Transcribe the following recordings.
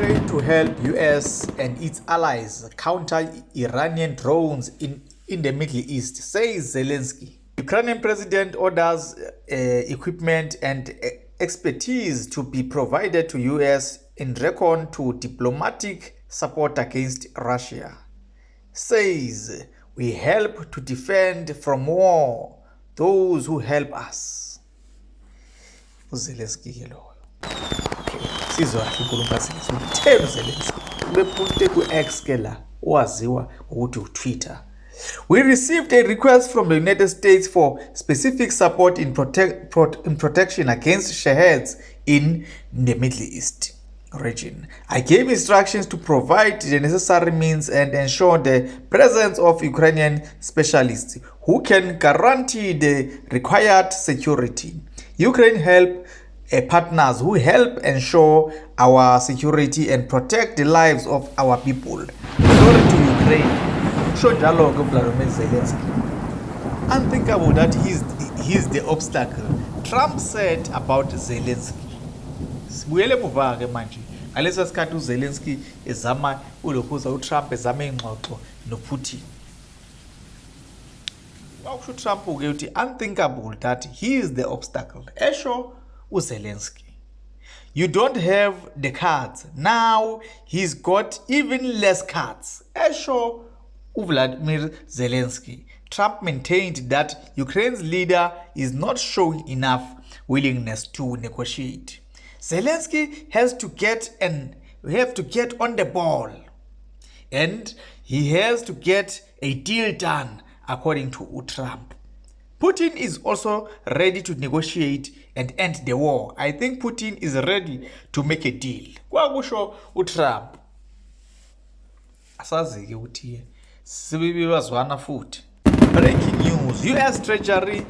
Ukraine to help US and its allies counter Iranian drones in the Middle East, says Zelensky. Ukrainian president orders equipment and expertise to be provided to US in reckon to diplomatic support against Russia. Says we help to defend from war those who help us. UZelensky ke loyo. Okay, sizwa kahle inkulumo kaZelensky. Utheni uZelensky? Ubephute ku-X ke la owaziwa ngokuthi uTwitter. We received a request from the United States for specific support in protection against Shaheds in the Middle East region. I gave instructions to provide the necessary means and ensure the presence of Ukrainian specialists who can guarantee the required security. Ukraine help partners who help ensure our security and protect the lives of our people. Glory to Ukraine. Usho njalo-ke uVladimir Zelensky. Unthinkable that he's the obstacle, Trump said about Zelensky. Sibuyele emuva-ke manje ngalesa sikhathi uZelensky ezama ulokhuza uTrump ezama ingxoxo noPutin. Kwakusho uTrump-ke ukuthi unthinkable that he is the obstacle, esho uZelensky. You don't have the cards. Now he's got even less cards, esho uVladimir Zelensky. Trump maintained that Ukraine's leader is not showing enough willingness to negotiate. Zelensky has to get and we have to get on the ball. And he has to get a deal done, according to Trump. Putin is also ready to negotiate and end the war. I think Putin is ready to make a deal. Kwakusho uTrump. Asazi-ke ukuthi sebebazwana futhi. Breaking news, US Treasury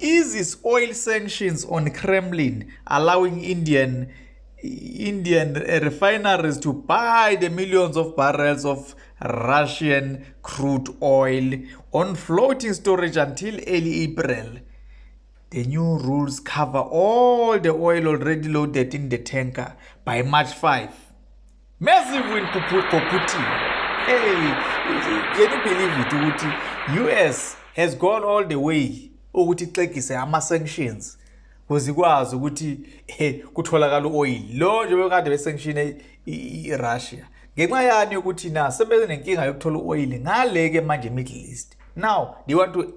eases oil sanctions on Kremlin, allowing Indian refineries to buy the millions of barrels of Russian crude oil on floating storage until early April. The new rules cover all the oil already loaded in the tanker by March 5. Massive win for Putin. Hey, can you believe it ukuthi US has gone all the way ukuthi ixegise ama-sanctions ukuze ikwazi ukuthi kutholakala u-oil lo nje bekade besanctione i-Russia ngenxa yani yokuthi na sebenenkinga yokuthola u-oil ngale-ke manje Middle East. Now they want to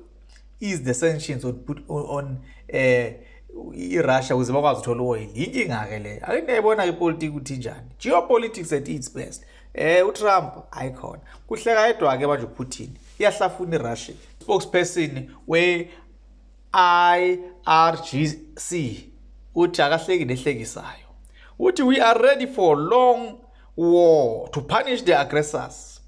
ease the sanctions on i-Russia ukuze bakwazi ukuthola u-oil. Yinkinga-ke le, ake niyayibona-ke ipolitiki ukuthi injani, geopolitics at its best. UTrump ayikhona kuhleka yedwa-ke manje uPutin iyahlafuna i-Russia. Spokesperson we-IRGC uthi akahleki nehlekisayo, uthi we are ready for long war to punish the aggressors.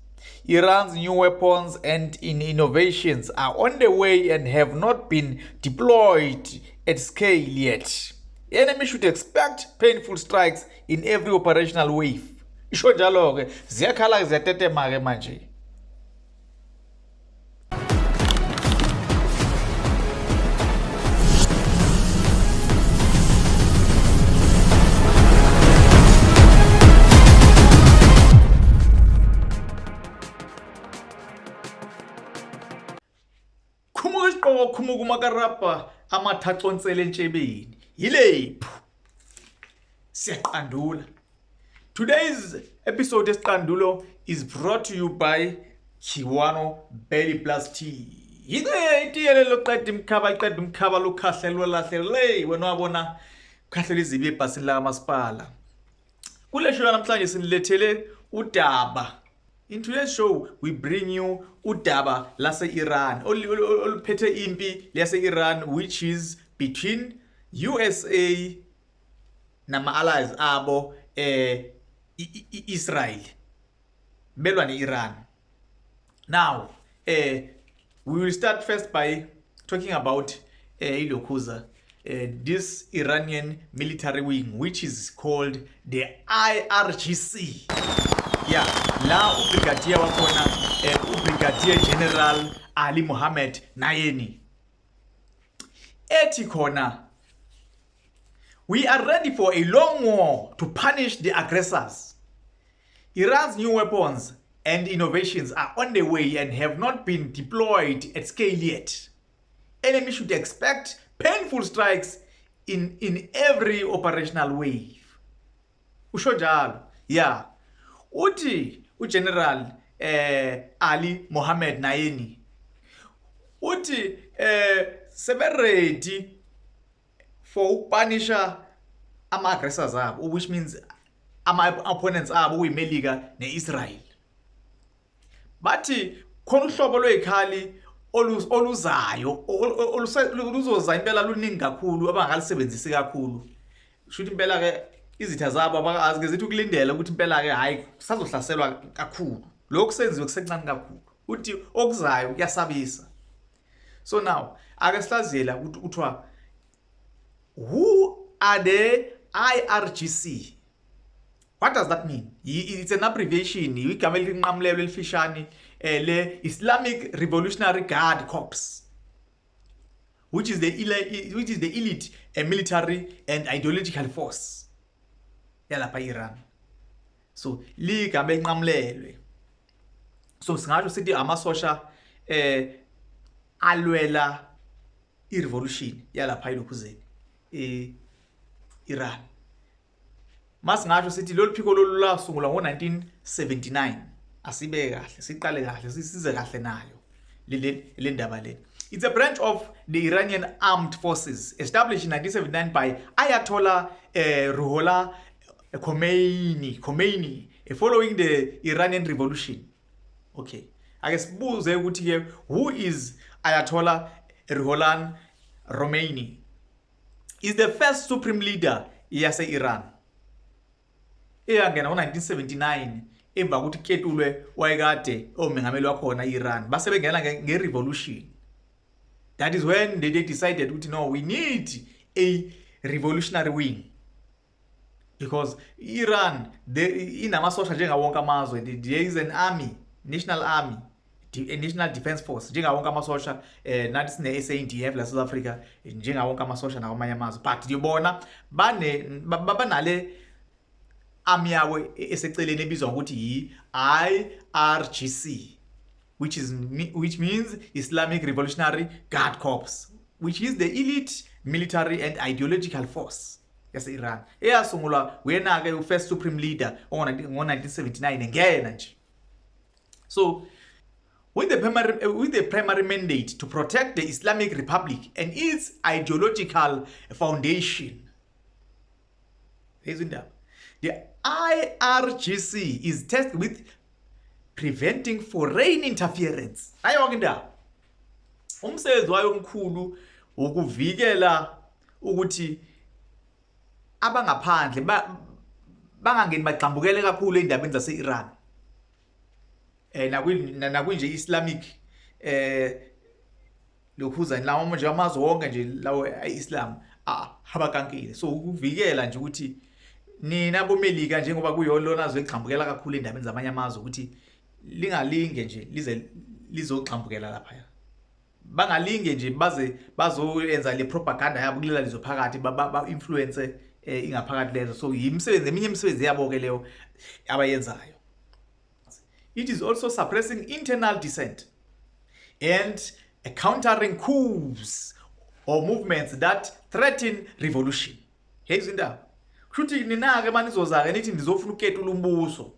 Iran's new weapons and innovations are on the way and have not been deployed at scale yet. The enemy should expect painful strikes in every operational wave. Isho njalo-ke, ziyakhala-ke, ziyatetema-ke manje. Khumuka isiqoko, khumuka umakarabha, amatha aconsele entshebeni. Yilephu. Siyaqandula. Today's episode esiqandulo is brought to you by Kiwano Belly Plus Tea. Yike itiye lelo qeda imkhaba, iqeda umkhaba lokhahlelwa lahle le wena wabona ukhahlela izibi ebhasini la kamasipala. Kule show namhlanje sinilethele udaba. In today's show we bring you udaba lase-Iran oluphethe impi lase-Iran, which is between USA nama-allies abo, Israel, belwa ne-Iran. Now we will start first by talking about ilokhuza, this Iranian military wing, which is called the IRGC. Yeah, la ubrigadier wakhona, uBrigadier General Ali Mohammed Naini, ethi khona we are ready for a long war to punish the aggressors. Iran's new weapons and innovations are on the way and have not been deployed at scale yet. Enemy should expect painful strikes in every operational wave. Usho njalo. Yeah. Uthi uGeneral Ali Mohammed Naini uthi sebeready for ukupunisha ama-aggressors abo, which means ama-opponents abo, kuyiMelika ne-Israel. Bathi khona uhlobo lwezikhali oluzayo, luzoza impela luningi kakhulu, abangalisebenzisi kakhulu. Shuthi impela ke izitha zabo abakazi zithi ukulindela ukuthi impela ke hayi, kusazohlaselwa kakhulu. Lokhu senziwe kusencane kakhulu. Uthi okuzayo kuyasabisa. So now ake sihlaziyela ukuthi kuthiwa, who are the IRGC? What does that mean? It's an abbreviation, igama elinqamulelo elifishane le Islamic Revolutionary Guard Corps, which is the elite military and ideological force yalapha Iran. So ligama elinqamulelwe. So singasho sithi amasosha alwela irevolution yalapha ilokhuzeni eIran. Masingasho sithi lolu phiko lolu lasungulwa ngo-1979. Asibe kahle, siqale kahle, sisize kahle nayo le ndaba le. It's a branch of the Iranian Armed Forces established in 1979 by Ayatollah Ruhollah Khomeini, following the Iranian Revolution. Okay, ake sibuze ukuthi ke, who is Ayatollah Ruhollah Khomeini? Is the first supreme leader yase-Iran eyangena ngo-1979 emva kokuthi kuketulwe wayekade omengameli wakhona i-Iran. Base bengena nge-revolution. That is when they decided ukuthi no, we need a revolutionary wing, because Iran inamasosha njengawo wonke amazwe. There is an army, national army, a national defense force, njengawo wonke amasosha. Nathi sine SANDF la South Africa, njengawo wonke amasosha nakwamanye amazwe, but ngibona bane banale army yabo eseceleni ebizwa ngokuthi yi-IRGC, which means Islamic Revolutionary Guard Corps, which is the elite military and ideological force yase-Iran, eyasungulwa uyena-ke u-first supreme leader ngo-1979 ngena nje. So with the primary mandate to protect the Islamic Republic and its ideological foundation. Here's indaba. The IRGC is tasked with preventing foreign interference. Ayo indaba. Umsebenzi wayo omkhulu ukuvikela ukuthi abangaphandle bangangeni bagxambukele kakhulu endabeni zase-Iran. Nakwinje Islamic lokhuza lawo nje amazwe wonke nje lawo Islam abakankile. So ukuvikela nje ukuthi nina boMelika, njengoba kuyolona zwe egxambukela kakhulu endabeni zamanye amazwe, ukuthi lingalinge nje lize lizogxambukela lapha, bangalinge nje baze bazoyenza le propaganda yabo kulela lizwe phakathi, ba influence ingaphakathi lezo. So yimisebenzi, eminye imisebenzi yabo ke leyo abayenzayo. It is also suppressing internal dissent and countering coups or movements that threaten revolution. Here's indaba. Kushuthi nina-ke manizoza-ke nithi nizofuna ukuketula umbuso,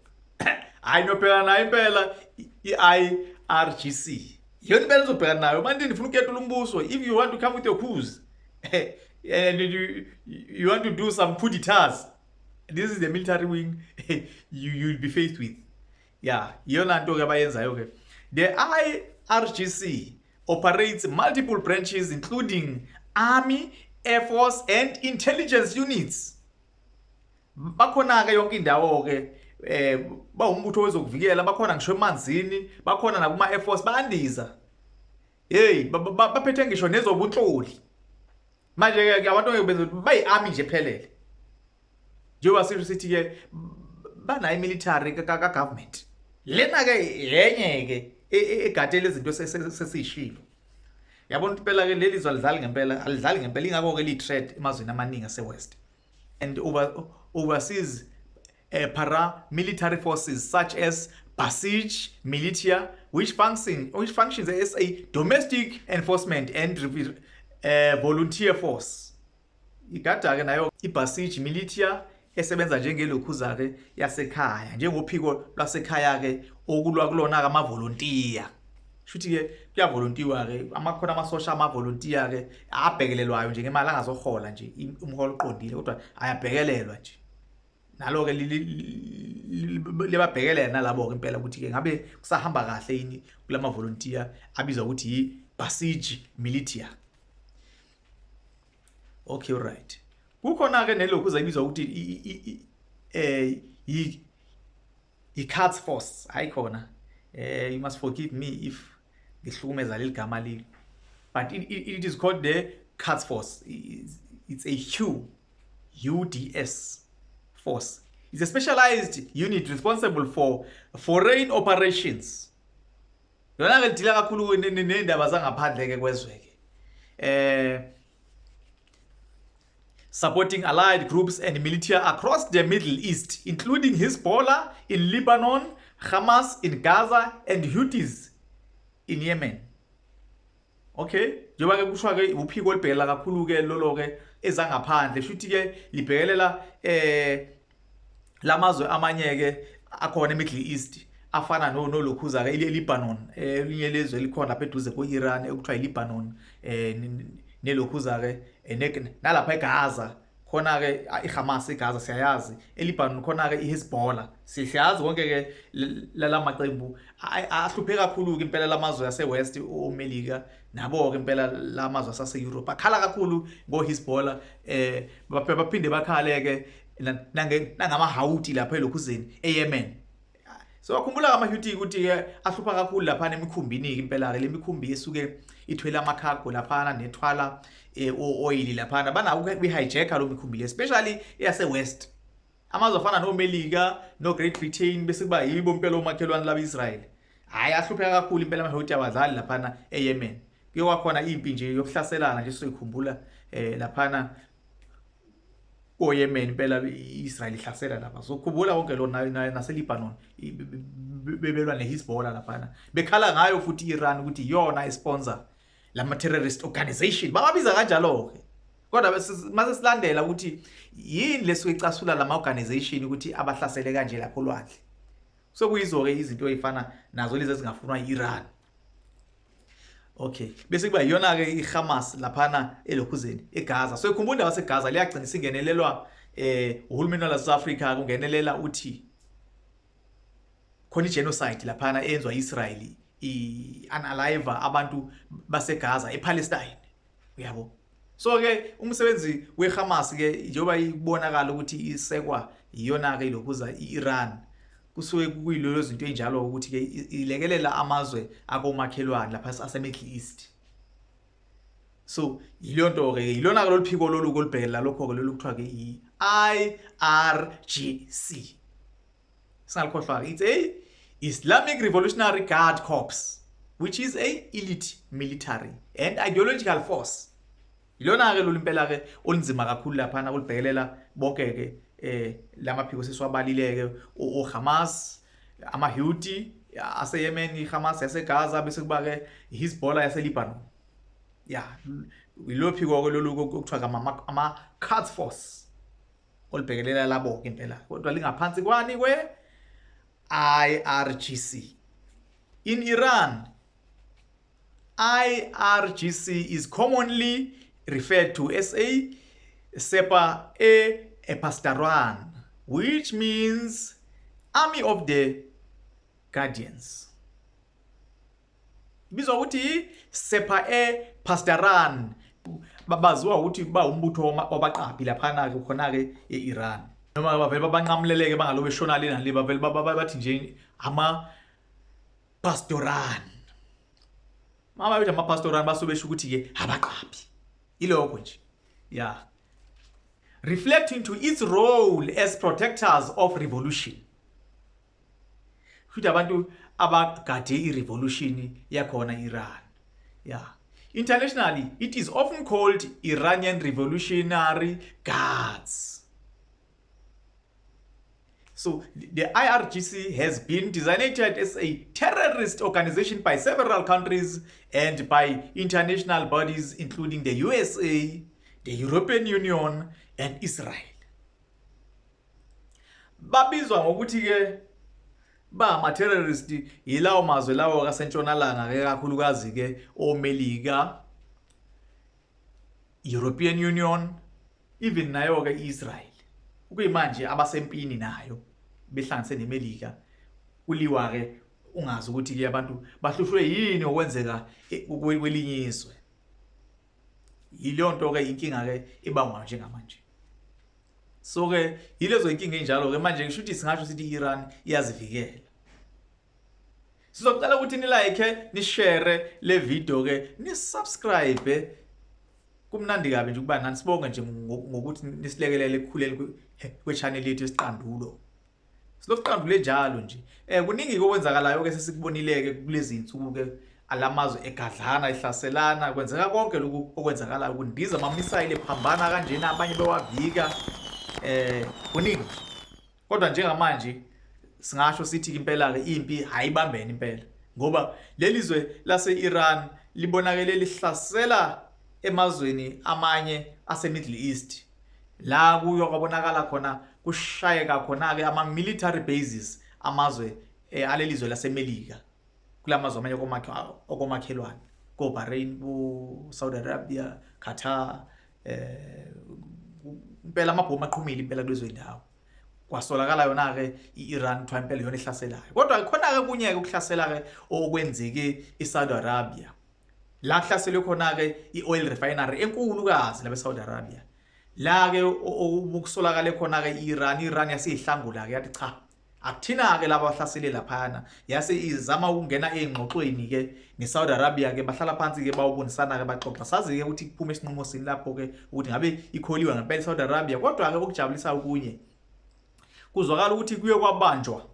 hayi, niyobhekana nayo impela i-IRGC. Iyona impela nizobhekana nayo manje nifuna ukuketula umbuso. If you want to come with your coups and you want to do some coup d'etats, this is the military wing you'll be faced with. Yeah, iyona nto ke abayenzayo ke. The IRGC operates multiple branches, including army, air force and intelligence units. Bakhona ke yonke indawo ke, bawumbutho wezokuvikela, bakhona ngisho emanzini, bakhona nakuma air force, bayandiza. Hey, baphethe ngisho nezobunhloli. Manje ke abantu ngeke benze bayi-army nje phelele. Njengoba sisho sithi ke banayo military ka government. Lena ke yenye ke egadele izinto sesiyishilo. Yabona ukuthi phela ke leli zwe alidlali ngempela, alidlali ngempela, ingakho ke liyi-threat emazweni amaningi ase-West. And overseas paramilitary forces such as Basij militia, which functions as a domestic enforcement and volunteer force. Igada ke nayo iBasij militia esebenza njengelokhuza ke yasekhaya, njengophiko lwasekhaya ke okulwa kulona amavolontiya. Shuthi ke kuyavolontiwa ke, amakhona amasosha amavolontiya ke abhekelelwayo nje ngemali, angazohola nje umholo oqondile, kodwa ayabhekelelwa nje nalo ke, libabhekelela nalabo ke impela ukuthi ke ngabe kusahamba kahle yini kulama volunteer abizwa ukuthi yi-Basij militia. Okay, right, kukhona ke nelokhu uzayibizwa ukuthi i-Quds Force. Hayi khona, you must forgive me if ngihlukumeza leli gama leli, but it is called the Quds Force. It's a QUDS force. It's a specialized unit responsible for foreign operations. Yona ke lidila kakhulu nendaba zangaphandle ke kwezwe ke, supporting allied groups and militia across the Middle East, including Hezbollah in Lebanon, Hamas in Gaza and Houthis in Yemen. Okay, njengoba ke kushiwa ke uphiko olubhekela kakhulu ke lolo ke ezangaphandle, shuthi ke libhekelela lamazwe amanye ke akhona eMiddle East afana no nolokhuza ke iLebanon, elinye lezwe elikhona lapha eduze kweIran ekuthiwa iLebanon, nelokhuza ke nalapha eGaza khona ke iHamas eGaza siyayazi, eLebanon khona ke iHezbollah siyazi. Konke ke lamaqembu ahluphe kakhulu ke impela lamazwe ase-West, oMelika nabo ke impela lamazwe ase-Europe akhala kakhulu ngoHezbollah, baphinde bakhale ke nangama-Houthi lapha elokhuzeni eYemen. So akhumbula ama-Houthi ukuthi ke ahlupha kakhulu lapha emikhumbini ke impela ke, lemikhumbi esuke ithwele amacargo laphana nethwala oil laphana, banako ukuyi-hijacka lo mikhumbi le, especially eyase-West, amazwe afana noMelika no-Great Britain, bese kuba yibo impela omakhelwane laba Israel. Hhayi, ahlupheka kakhulu impela ama-Houthi, awadlali laphana eYemen. Kuye kwakhona impi nje yokuhlaselana nje, soyikhumbula laphana koYemen impela, i-Israel ihlasela lapha. So khumbula konke lo nase-Lebanon bebelwa neHezbollah laphana, bekhala ngayo futhi i-Iran ukuthi iyona esponsor lama terrorist organization, bababiza kanjalo ke. Kodwa mase silandela ukuthi yini lesuke icasula lama organization ukuthi abahlasele kanje lapho olwandle, sokuyizo ke izinto ezifana nazo lezi ezingafunwa i-Iran. Okay, bese kuba iyona ke iHamas laphana elokhuzeni eGaza. So ikhumbula indaba seGaza liyagcina isingenelelwa uhulumeni wala South Africa, kungenelela uthi khona igenocide laphana eyenziwa iIsrael, i-unalive abantu baseGaza ePalestine, uyabo. So ke umsebenzi weHamas ke, njengoba ibonakala ukuthi isekwa iyona ke ilokhuza iIran, kusuke kuyilolo zinto enjalo ukuthi ke ilekelela amazwe akomakhelwane lapha ase-Middle East. So yileyo nto ke, yilona ke lolu phiko lolu kolubhekela lokho ke, lolu kuthiwa ke i-IRGC. Singalikhohlwa ke, it's a Islamic Revolutionary Guard Corps, which is a elite military and ideological force. Ilona ke lolu impela ke olunzima kakhulu laphana olubhekelela bonke ke lamaphiko sesiwabalile ke, oHamas, ama-Houthi aseYemen, iHamas yaseGaza, bese kuba ke Hezbollah yaseLebanon. Ya, yilo phiko ke lolu okuthiwa ama Quds Force olubhekelela labo ke impela, kodwa lingaphansi kwani kwe IRGC. In Iran, IRGC is commonly referred to as a Sepah-e Pasdaran, which means Army of the Guardians. Ibizwa ukuthi Sepah-e Pasdaran, baziwa ukuthi ba umbutho wabaqaphi laphana ke khona ke eIran, noma bavele babanqamuleleke bangalobe shona le nale, bavele bathi nje ama Pasdaran. Mama bethi ama Pasdaran basuke besho ukuthi ke abaqaphi, ilokho nje. Yeah, reflecting to its role as protectors of revolution, futhi abantu abagade i-revolution yakhona Iran. Yeah, internationally it is often called Iranian Revolutionary Guards. So the IRGC has been designated as a terrorist organization by several countries and by international bodies including the USA, the European Union and Israel. Babizwa ngokuthi ke ba ama-terrorist yilawo mazwe lawo kasentshonalanga ke, kakhulukazi ke oMelika, European Union, even nayo ke Israel. Kuyimanje abasempini nayo behlanganise neMelika, kuliwa ke ungazi ukuthi ke abantu bahlushwe yini okwenzeka kwelinye izwe. Yileyo nto ke inkinga ke ebangwa njengamanje. So ke yilezo inkinga enjalo ke manje, ngisho ukuthi singasho sithi i-Iran iyazivikela. Sizocela ukuthi ni like, ni share le video ke, ni subscribe. Kumnandi kabi nje ukuba nani. Sibonge nje ngokuthi nisilekelele ekukhuleni kwe-channel yethu esiqandulo. Silokuqandule njalo nje. Kuningi okwenzakalayo ke sesikubonile ke kulezi insuku ke, alamazwe egadlana, ehlaselana, kwenzeka konke lokhu okwenzakalayo, kundiza ama-missile ephambana kanjena, abanye bewavika, kuningi. Kodwa njengamanje singasho sithi impela ke impi ayibambene impela, ngoba leli zwe lase-Iran libonakele lihlasela emazweni amanye ase-Middle East, la kuyo kwabonakala khona kushayeka khona ke ama-military bases amazwe alelizwe laseMelika kulamazwe amanye okomakhelwane, ko-Bahrain, ko-Saudi Arabia, Qatar. Impela amabhomu aqhumile impela kulezo indawo. Kwasolakala yona ke i-Iran, kuthiwa impela iyona ehlaselayo. Kodwa khona ke kunye ke ukuhlasela ke okwenzeke e-Saudi Arabia, la kuhlaselwe khona ke i-oil refinery enkulukazi la e-Saudi Arabia, la ke okusolakale khona ke i-Iran. I-Iran yasiyihlangula ke, yathi cha, akuthina ke laba abahlasele laphana. Yase izama ukungena ey'ngxoxweni ke ne-Saudi Arabia ke, bahlala phansi ke, bawubonisana ke, baxoxa. Sazi ke ukuthi kuphume isinqumo sini lapho ke, ukuthi ngabe ikholiwe ngempela i-Saudi Arabia. Kodwa ke okujabulisa okunye, kuzwakala ukuthi kuye kwabanjwa,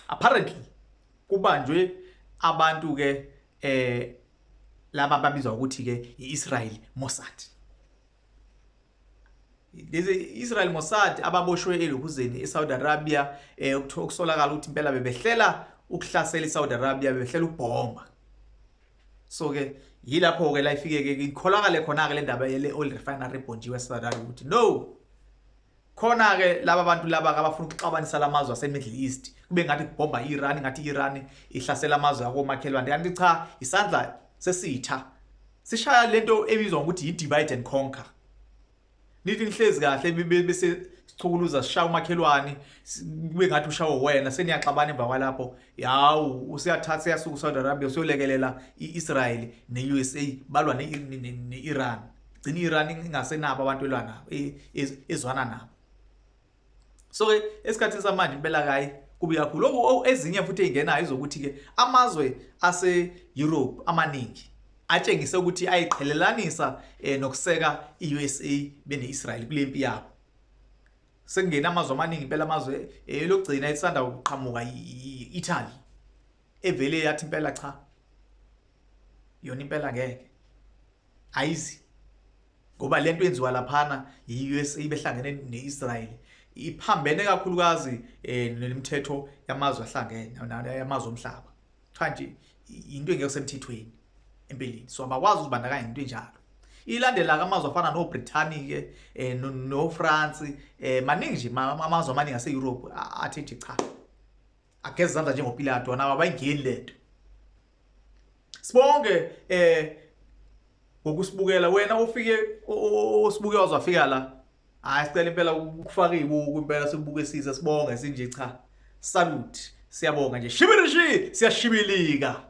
apparently kubanjwe abantu ke laba babizwa ukuthi ke i-Israel Mossad. Lezi Israel Mossad ababoshwe elokhuzeni eSaudi Arabia, okusolakala ukuthi impela bebehlela ukuhlasela iSaudi Arabia, bebehlela ukubhomba. So ke yilapho ke la ifike ke ikholakale khona ke le ndaba yele oil refinery ebhonjiwe eSaudi Arabia, ukuthi no, khona ke laba bantu laba abafuna ukuxabanisa lamazwe ase-Middle East, kube ngathi kubhomba i-Iran, ngathi i-Iran ihlasela amazwe akomakhelwane, kanti cha, isandla sesitha sishaya lento ebizwa ngokuthi i-divide and conquer. Nithi nihlezi kahle, bese sichukuluza, sishaya umakhelwane, kube ngathi ushawe wena, seniyaxabana. Emva kwalapho, yawu, usiyathatha, siyasuka uSaudi Arabia, usiyolekelela i-Israel ne-USA, balwa ne-Iran. Gcina i-Iran ingasenabo abantu elwa nabo, ezwana nabo. So ke esikhathini samanje impela kayi kubi kakhulu. Ezinye futhi ey'ngenayo izokuthi-ke amazwe ase-Europe amaningi atshengise ukuthi ayiqhelelanisa nokuseka i-USA bene-Israel kule mpi yabo. Sekungena amazwe amaningi impela, amazwe elokugcina esanda ukuqhamuka i-Italy, evele yathi impela cha, yona impela ngeke ayizi, ngoba lento yenziwa laphana i-USA behlangene ne-Israel iphambene kakhulukazi nemithetho yamazwe ahlangene, yamazwe omhlaba. Cha nje, into engekho semthethweni empeleni, so abakwazi ukuzibandakanya into enjalo. Ilandela amazwe afana noBrithani ke, noFrance, maningi nje amazwe amaningi ase-Europe athe nje cha, ageza izandla njengoPilato, wona abayingeni lento. Sibonge ngokusibukela wena ofike osibuke wazwafika la. Hayi, sicela impela ukufaka izibuko impela, sikubukisise. Sibonge sinje, cha, salute, siyabonga nje. Shibirishi, siyashibilika.